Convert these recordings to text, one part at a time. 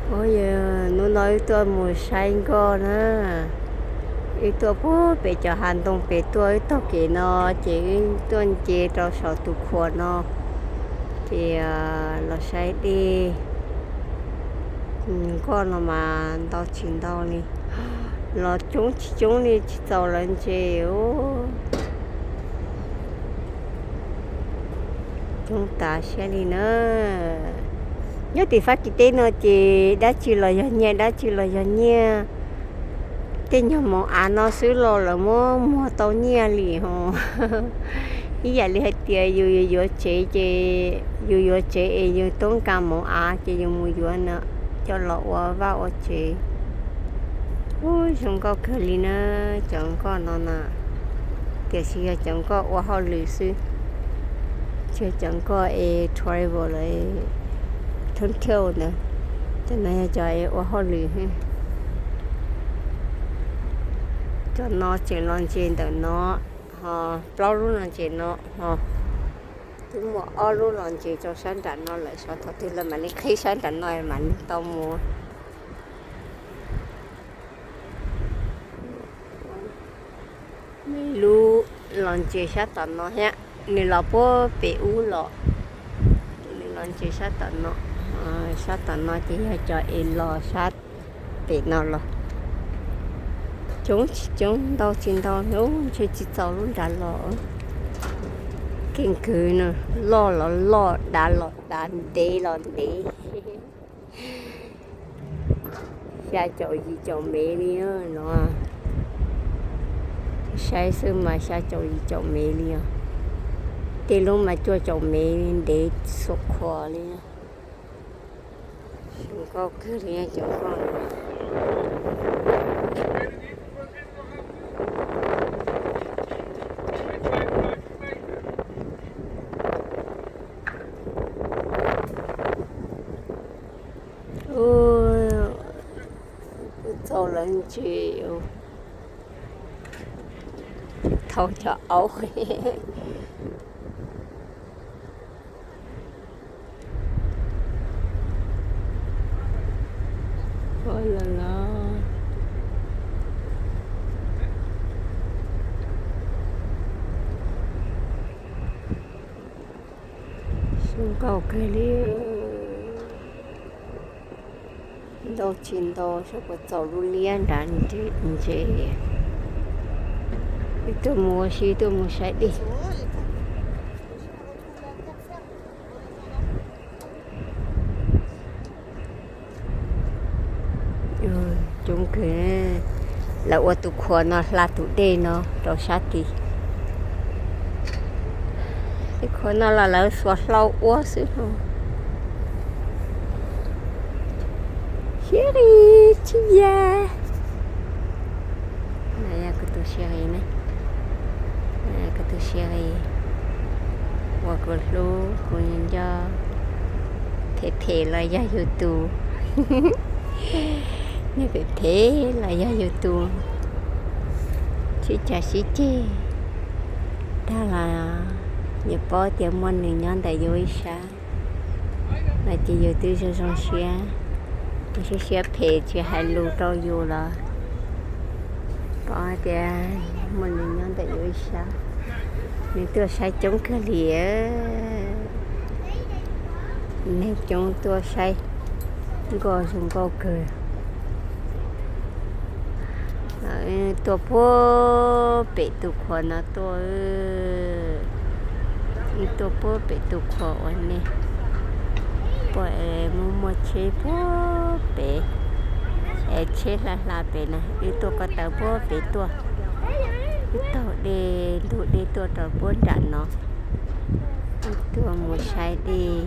Ua yog hnub no wb tuaj mus saib nkoj na. Wb tuaj puag pem cov hav ntoo pem tuaj, wb taug kev no ces wb tuaj nce rau saum tus khuam no, ces los saib dej. Nkoj no mas ntau tsis ntau li, los coob tsis coob li, tsis txaus lawv ntses. Coob tas siab li na. Nyob tim Fab Kis teb no ces dab tsi los yog nyiaj, dab tsi los yog nyiaj. Tej nyuag moos av no xwb los lawv muab muag tau nyiaj li ho. Ib yam li hais tias yus yuav yuav tsev ces yus yuav tsev es yus toob kas moos av ces yus mus yuav na, coj los ua vaj ua tsev. Ub, zoo nkauj kawg li na, cov nkoj no na, tiam sis yog cov nkoj ua hauj lwm xwb, tsis yog cov nkoj es travel lawm, thoob thiauj ntawd. Cov no yog cov es ua hauj lwm. Cov no tseem los ntses ntawm no, ho plaub lub los ntses no, ho twb muaj ob lub los ntses rau sab nram no lawm, xyov thaum twg lawv mam li qhib sab nram no mam li tau mus. Lub los ntses sab tom no thiab, nws los puag pem ub los, nws los ntses sab tom no. Sab tom no ces yog cov es los sab pem no los. Coob tsis coob, ntau tsis ntau, ntshe tsis txaus lub nrad los. Keej kwv no, loj los loj, dav los dav, ntev los ntev. Xya caum yim caum mev li no. Saib xwb mas xya caum yim caum mev li os. Tej lub mas cuaj caum mev li, ntev xuas khuas li. Zoo nkauj kawg li cov nkoj. Ub, txaus lawv ntses, thau cov aub. Ua los los. Zoo nkauj kawg li. Ntau tsis ntau, saib puas txaus lub liab nrad ntses. Wb tuaj mus ua si, tuaj mus saib dej. Coob kawg, lawv ua tus khuas no hla tus dej no rau sab tid. Tus khuas no los lawv xuas hlau ua xwb no. Siab li, tsis yog. Kuv tus siab li ne, kuv tus siab li, uas kuv hlub kuv nco, phem phem los yog yus tus, nws phem phem los yog yus tus, sib cav sib ceg tag los nws paub tias muaj nws nyob ntawm yus ib sab. No ces yus twb zoo zoo siab, yus siab siab phem tsis hais lus rau yus los paub tias muaj nws nyob ntawm yus ib sab. Nws tuaj saib coob kawg li, neeg coob tuaj saib nkoj zoo nkauj kawg. Tuaj puag pem tus khuas no tuaj, tuaj puag pem tus khuas uas nej pom es muaj muaj tsheb puag pem, es tsheb hla hla pem na, wb tuaj ko taw puag pem tuaj, wb taug dej ntug dej tuaj rau puag nram no, wb tuaj mus saib dej.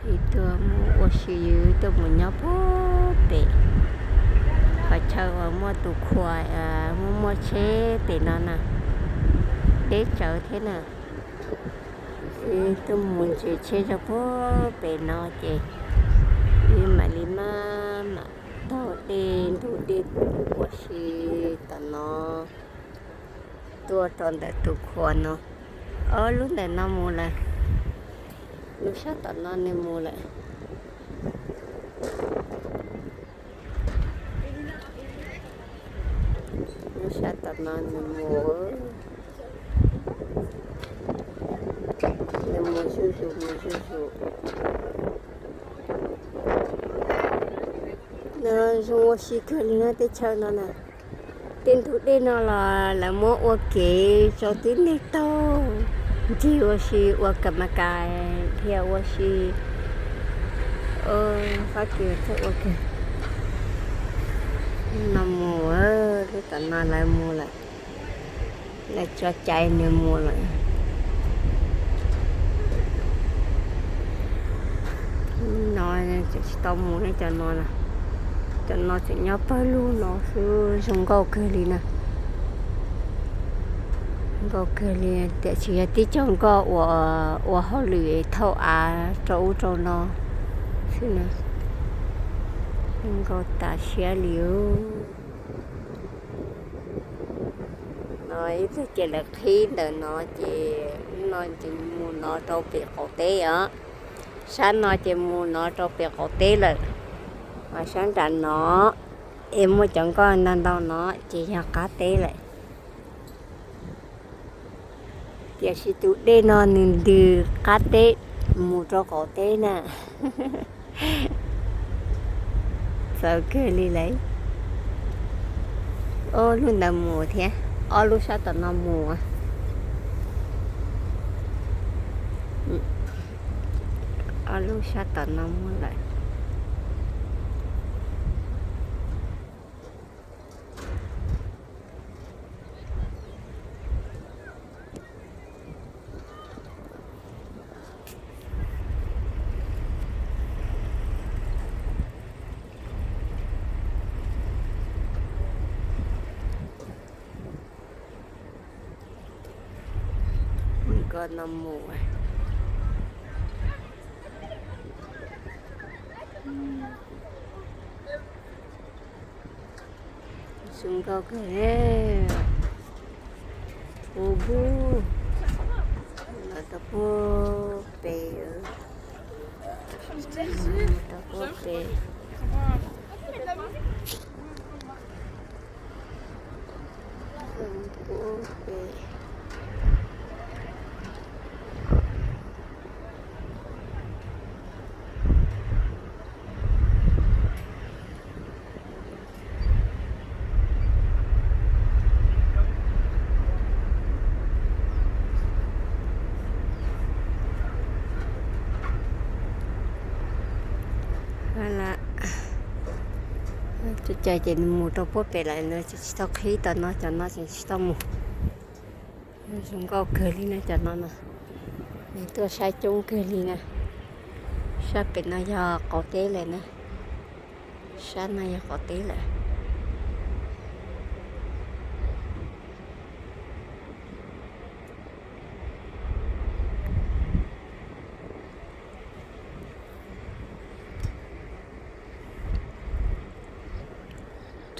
Wb tuaj mus ua si, wb tuaj mus nyob puag pem qhov chaw uas muaj tus khuas, muaj muaj tsheb pem no na, deb tsawv thiab na. Wb tuaj mus ntses tsheb rau puag pem no ces wb mam li maj mam taug dej ntug dej ua si tom no tuaj rau ntawm tus khuas no. Ob lub ntawm no mus lawm. Lub sab tom no nws mus lawm. Lub sab tom no nws mus, nws mus zuj zus, mus zuj zus. Nws zoo ua si kawg li na, teb chaws no na. Tej ntug dej no los lawv muab ua kev rau tib neeg taug ncig ua si, ua kas mas kas thiab ua si. Fab Kis txawj ua kawg. No mus, lub tom no lawv mus lawm. Lawv tso cai nws mus lawm. No tseem tsis tau mus ne, cov no, cov no tseem nyob pawg lug no xwb, zoo nkauj kawg li na. Nkauj kawg li, tiam sis yog tib co nkoj uas ua hauj lwm thauj av rau ub rau no xwb na. Zoo nkauj tas siab li. No ib txog ces lawv qhib ntawm no ces no ces mus no rau pem qaum teb os. Sab no ces mus no rau pem qaum teb lawm. Ho sab nram no es muaj cov nkoj ntau ntau no ces yog qab teb lawm. Tiam sis tus dej no nws ntws qab teb mus rau qaum teb na. Txawv kawg li lawm. Ob lub ntawd mus thiab, ob lub sab tom no mus. Ob lub sab tom no mus lawm. Nkoj no mus. Zoo nkauj kawg. Ub, los rau puag pem, rau puag pem. Cov ces nws mus rau puag pem lawm, nws tseem tsis tau qhib tom no, cov no tseem tsis tau mus. Zoo nkauj kawg li na cov no na. Nws tuaj saib coob kawg li na. Sab pem no yog qaum teb lawm na. Sab no yog qaum teb lawm.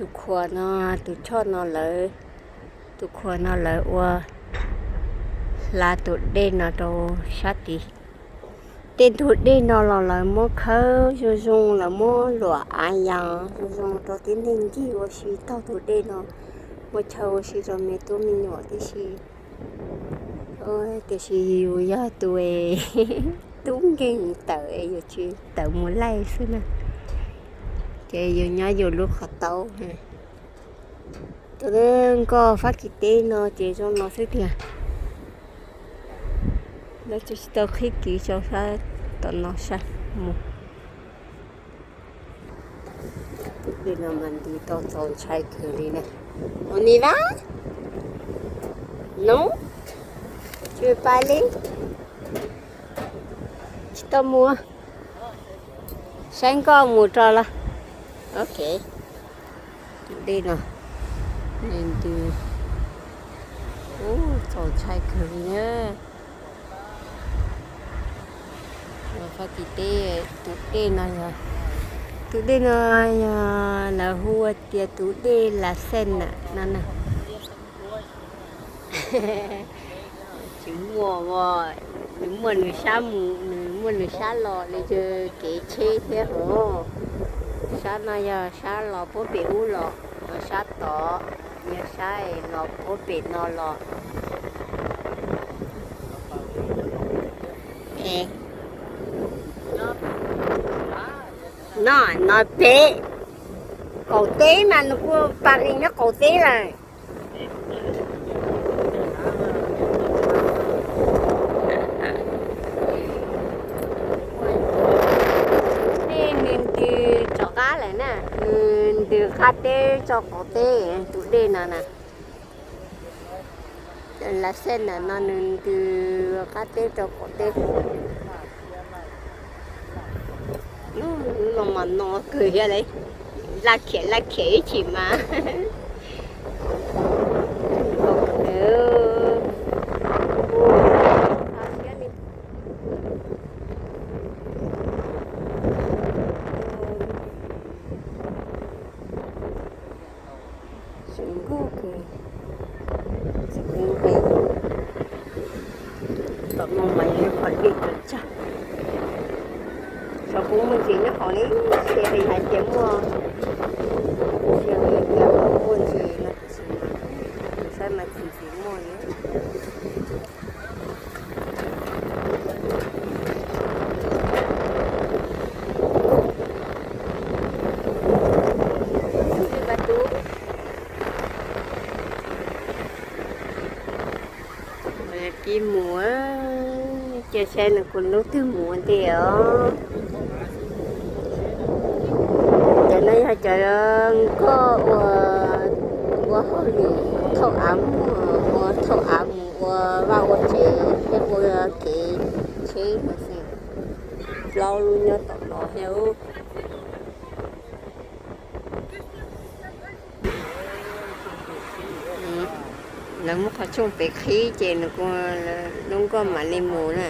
Tus khuas no, tus choj no lawv, tus khuas no lawv ua hla tus dej no rau sab tid. Tej ntug dej no los lawv muab khawb zoo zoo, lawv muab luam av yas zoo zoo rau tib neeg ncig ua si taug tus dej no, muaj chaw ua si rau me tub me nyuam tib si. Tiam sis yus yog tus tub nkeeg tawm es yus tsis tawm mus laij xwb na, ces yus nyob yus lub qhov taub. Tus nkoj Fab Kis teb no ces zoo no xwb tiag. Lawv tsis tau qhib kiv rau sab tom no sab mus. Tus dej no mas nti tau txaus ntshai kawg li na. Ua ni va, no, tsis pais li, tsis tau mus. Saib nkoj mus rau lawm. Ok. Tus dej no, nws ntws, ub, txaus ntshai kawg li na. Fab Kis teb, tus dej no yog, tus dej no yog lawv hu ua tias tus dej Las Xej na no na. Tsis muaj, nws muaj nws sab mus, nws Muaj nws sab los li yog kev tsheb thiab hos. Sab no yog sab los puag pem ub los, sab tod yog sab los puag pem no los. No, no peb qaum teb mas nws kuj pab li nyob qaum teb lawm. Dej nws ntws rov qab lawm na, nws ntws qab teb rau qaum teb, tus dej no na. Lav xej ntawm no nws ntws qab teb rau qaum teb. Lub no mas no kawg thiab li, laj khiam laj khiam ib chim mas. Zoo nkauj kawg. Tom no mas yog qhov dej tawm tsag. Xyov puas muaj ntses nyob hauv li, xyov li hais tias muaj, xyov li tias muaj ntses no tab sis mas saib mas tsis tsis muaj li. Pib mus, cia saib nws kuv lub twg mus ntej os. Cov no yog cov nkoj ua, ua hauj lwm thauj av mus, ua thauj av mus ua vaj ua tsev thiab ua kev tsheb no xwb. Plaub lub nyob tom no thiab. Lawv muab qhov tshooj pem qhib ces nws kuj, lub nkoj mam li mus na.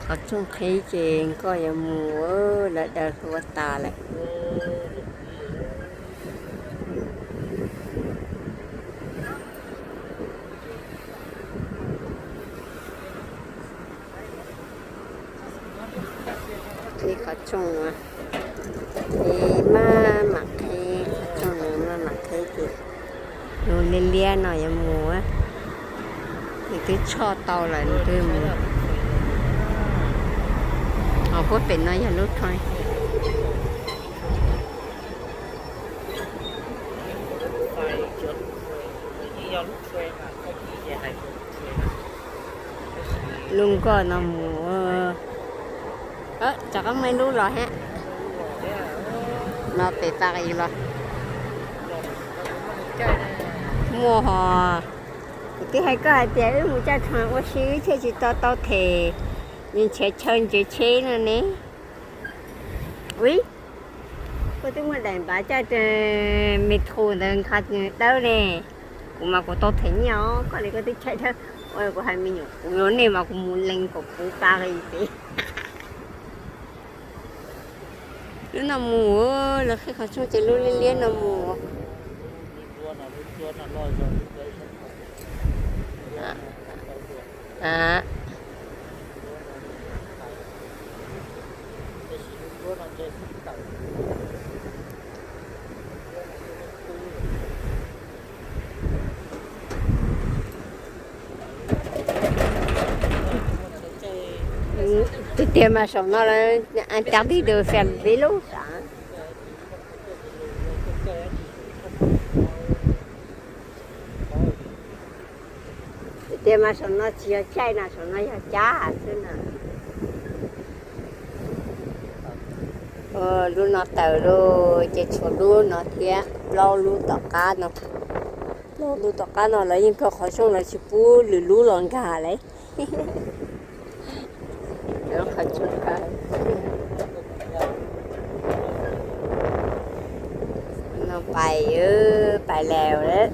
Qhov tshooj qhib ces nkoj yuav mus, lawv daws hlua tas lawm. Qhib qhov tshooj no, es maj mam qhib qhov tshooj no, maj mam qhib ces lub liab liab no yuav mus, nws twb tshoj tau lawm nws twb mus. Ho puag pem no yog lub train. Lub nkoj no mus, rov qab muaj ib lub los thiab. No pem tas los. Muaj hos, kuv twb hais koj hais tias wb mus caij train ua si wb thiaj tsis tau tau them, nws nrhiav chaw nrhiav tsheb no ne. Ui, koj twb muaj daim npav caij metro ntawd nqa dawb ne. Kuv mas kuv tau them nyiaj os, koj li koj twb caij dawb. Ua kuv hais me nyuam, kuv yuav nej mas kuv mus lees kom puv pa li ces. Lub no mus, lawv qhib qhov tshooj ces lub liab liab no mus. Tiag tiag mas saum no lawv cab tib tug fem vib lub sav. Tiag tiag mas saum no tsis yog caij na, saum no yog cab xwb na. Lub no tawm lawm ces tshuav lub no thiab, plaub lub tom qab no. Plaub lub tom qab no lawv yeej kho qhov rooj, lawv tsis pub lwm lub los nkag li. No pais, pais lawm.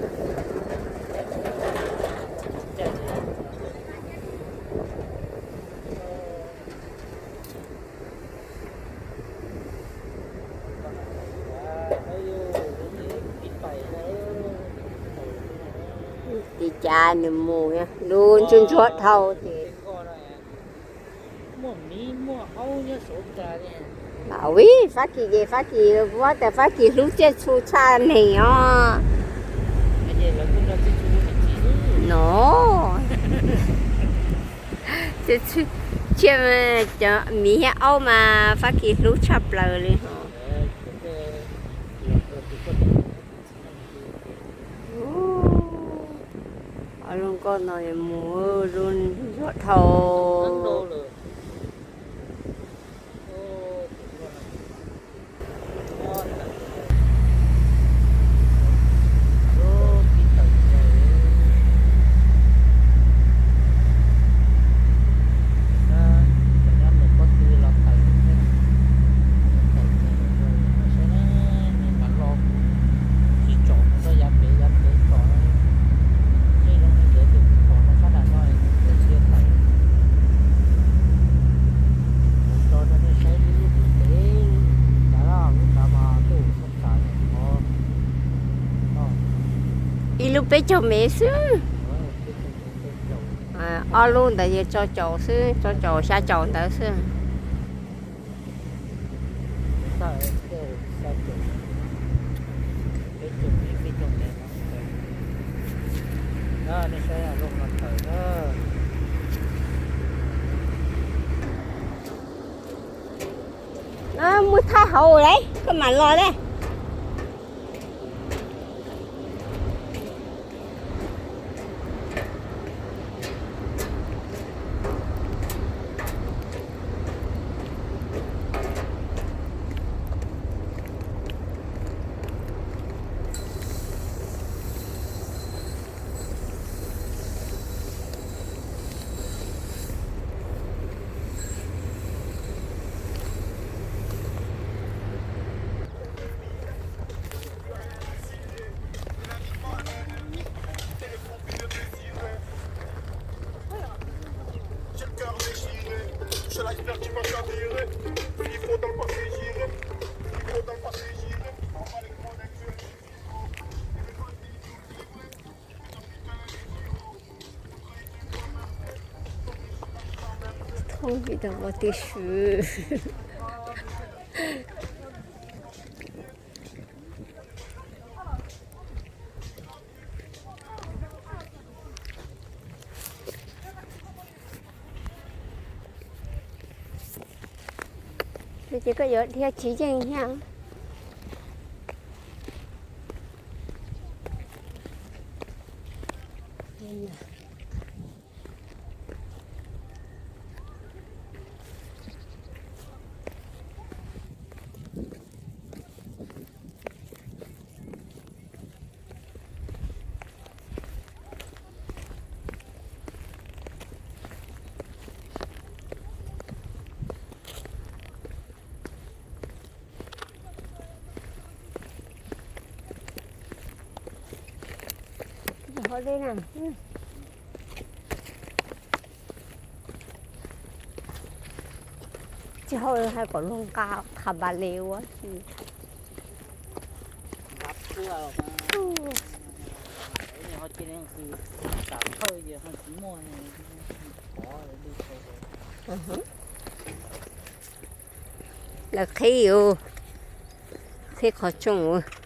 Cas nws mus lub ntsuag ntsuag dhau ces. Ua, Fab Kis ces Fab Kis, ua tas Fab Kis hlub tsiaj txhu tshaj neeg os. No, tsiaj, miv thiab aub mas Fab Kis hlub tshaj plaws li os. Ob lub nkoj no mus lub ntsuag dhau. Ib lub peb caug mev xwb. Ob lub ntawd yog rau caum xwb, rau caum xya caum ntawd xwb. Mus thaij hauv lawm koj mam los lawm. Thoob vim tau ua tib swm. Ces koj yuav dhia tsis yeej thiab. Hauv dej na. Tsis hauj hais kom luag nqa qha npa le ua si. Lawv qhib, qhib qhov rooj.